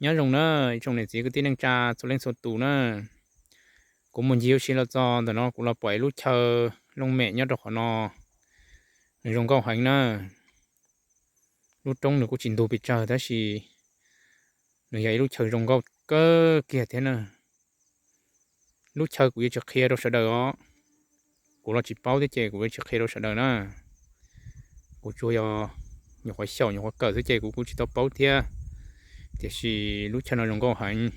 Nyob zoo na, ib tsoom niam txiv kwv tij neej tsa txhua leej txhua tus na. Kuv mus ncig ua si los txog ntawm no kuv los pom ib lub chaw looj mem nyob rau qhov no, nws zoo nkauj heev na. Lub roob nws kuj tsis ntug pes tsawg tab sis nws yog ib lub chaw zoo nkauj kawg kiag thiab na. Lub chaw kuv yuav tsis qhia rau sawv daws os, kuv los tsis paub thiab ces kuv yuav tsis qhia rau sawv daws na. Kuv tsuas yog nyuam qhuav xyaum nyuam qhuav kawm xwb ces kuv kuj tsis tau paub thiab. Tiam sis lub chaw no zoo nkauj heev.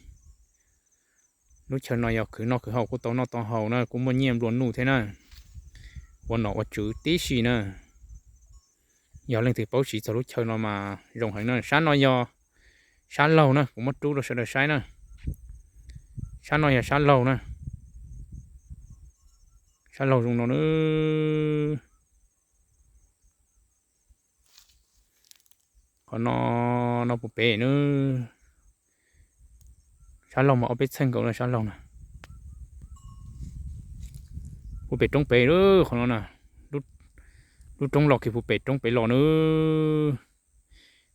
Lub chaw no yog khwv noj khwv haus kuj tau noj tau haus na, kuj muaj nyiaj nplua nuj thiab na. Ua nom ua tswv tib si na. Yog leej twg paub siv txog lub chaw no mas zoo heev na. Sab no yog sab laug na, kuv muab rub rau sawv daws saib na. Sab no yog sab laug na. Sab laug zoo no na. Qhov no, no puv pem na. Sab laug mas ob peb txheej nkaus na sab laug na. Puv pem roob pem lawm qhov no na. Lub roob los kiag puv pem roob pem los na.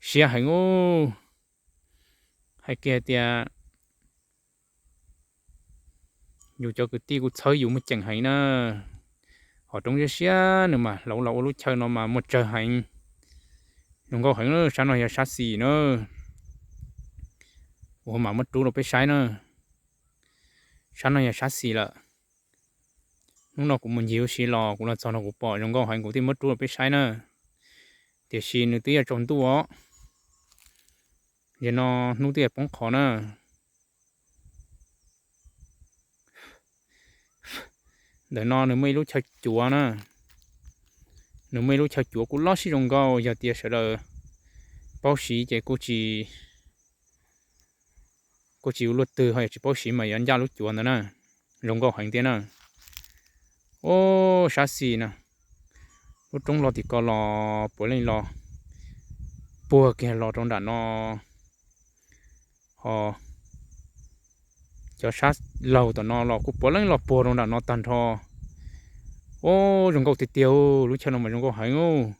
Siab heev ub. Hais kiag tias yus cov kwv tij kuj txhawb yus muaj ceem heev na. Hom roob siab siab nws mas hlauv los ua lub chaw no mas muaj tsawg heev. Zoo nkauj heev na, sab no yog sab xis na. Ua mas muab rub rau peb saib na. Sab no yog sab xis lawm. Hnub no kuv mus ncig ua si los kuv los txog no kuv pom zoo nkauj heev kuv thiaj muab rub rau peb saib na. Tiam sis nws twb yuav tsaus ntuj os. Yog no hnub twb yuav poob qho na. Ntawm no nws muaj ib lub chaw cuav na. Nws muaj ib lub chaw cuav kuj loj sib zoo nkauj, yog tias sawv daws paub siv ces kuj tsis, kuj tsis ua luaj twg, ho yog tsis paub siv mas yuav ncaj lub cuav ntawd na. Zoo nkauj heev thiab na. Ub, sab xis na. Lub roob los tim ko los puav leej los puag kiag los rau nram no. Ho cov sab laug tom no los kuj puav leej los puag rau nram no tag nrho. Ub, zoo nkauj tiag tiag, lub chaw no mas zoo nkauj heev.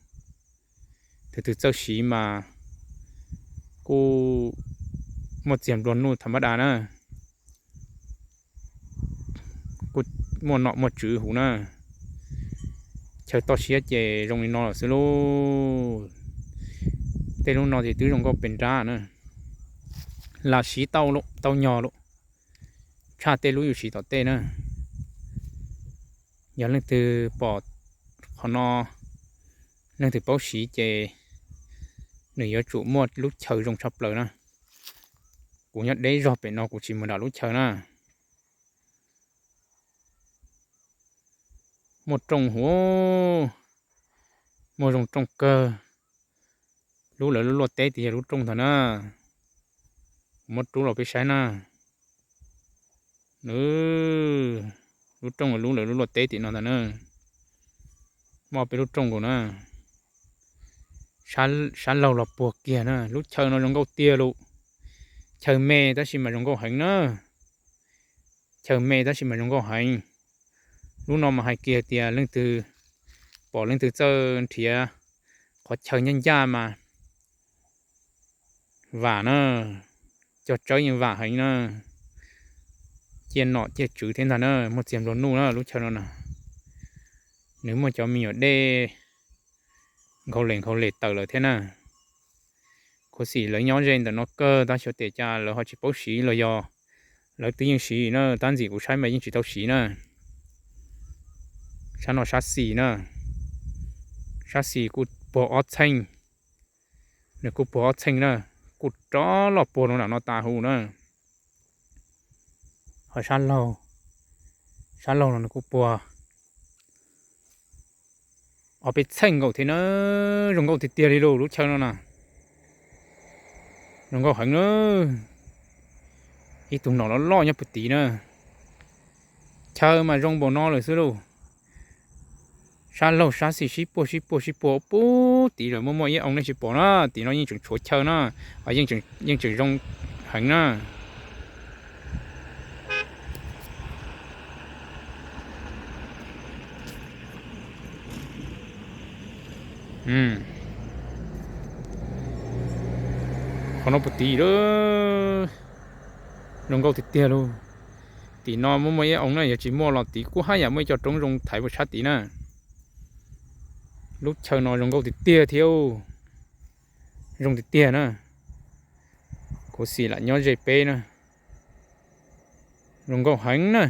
Tus twg txawj siv mas kuj muaj txiag nplua nuj tham mab das na. Kuj muaj nom muaj tswv huv na. Chaw toj siab ces zoo li no lawm xwb lauj. Tej lub no ces twb zoo nkauj pes nrab na. Lam siv tau nyog lauj, tshaj tej lub yus siv tom tej na. Yog leej twg pom qhov no, leej twg paub siv ces nws yuav tsum muaj lub chaw zoo tshaj plaws na. Kuv nyob deb zog pem no kuv tsis mus nram lub chaw na. Muaj rooj huv, muaj zoo rooj kawg. Lub lawv luaj teb tias yog lub rooj ntag na. Kuv muab rub los peb saib na. Nws, lub rooj lub lawv luaj teb tim no ntag na. Muaj peb lub rooj nkaus na. Sab laug los puag kiag na, lub chaw no zoo nkauj tiag lauj. Chaw me tab sis mas zoo nkauj heev na. Chaw me tab sis mas zoo nkauj heev. Lub no mas hais kiag tias leej twg pom leej twg txawj nrhiav qhov chaw ncaj ncaj mas vam na, cog tsawb yeej vam heev na. Ciaj nom ciaj tswv thiab ntag na, muaj txiag nplua nuj na lub chaw no na. Nws muaj cov me nyuam dej nkhaus les nkhaus les tawm lawm thiab na. Khuv xim lawv nyob ze ntawm no kawg, tab xyov tias cas lawv ho tsis paub siv los yog lawv twb yeej siv na, tab ntxim kuv saib mas yeej tsis tau siv na. Sab no sab xis na, sab xis kuj puag ob txheej, nws kuj puag ob txheej na, kuj rov los puag rau nram no tas huv na. Ho sab laug, sab laug no nws kuj puag ob peb txheej nkaus thiab na. Zoo nkauj tiag tiag li lauj lub chaw no na. Zoo nkauj heev na. Ib tug nom loj loj nyob puag tid na. Chaw mas zoo npaum no lawm xwb lauj. Sab laug sab xis sib puag sib puag sib puag puag tid lawm, muaj muaj ib oo nej tsis pom na, tim no yeej tseem tshuav chaw na, yeej tseem zoo heev na. Qhov no puas tiv lawm? Zoo nkauj tiag tiag lauj. Tim no muaj muaj ib oo na, yog tsis muaj los tiv kuj haj yam muaj ib co roob zoo thaiv puas tshab tiv na. Lub chaw no zoo nkauj tiag tiag thiab. Zoo tiag tiag na. Kuv xim lam nyob ze peb na. Zoo nkauj heev na.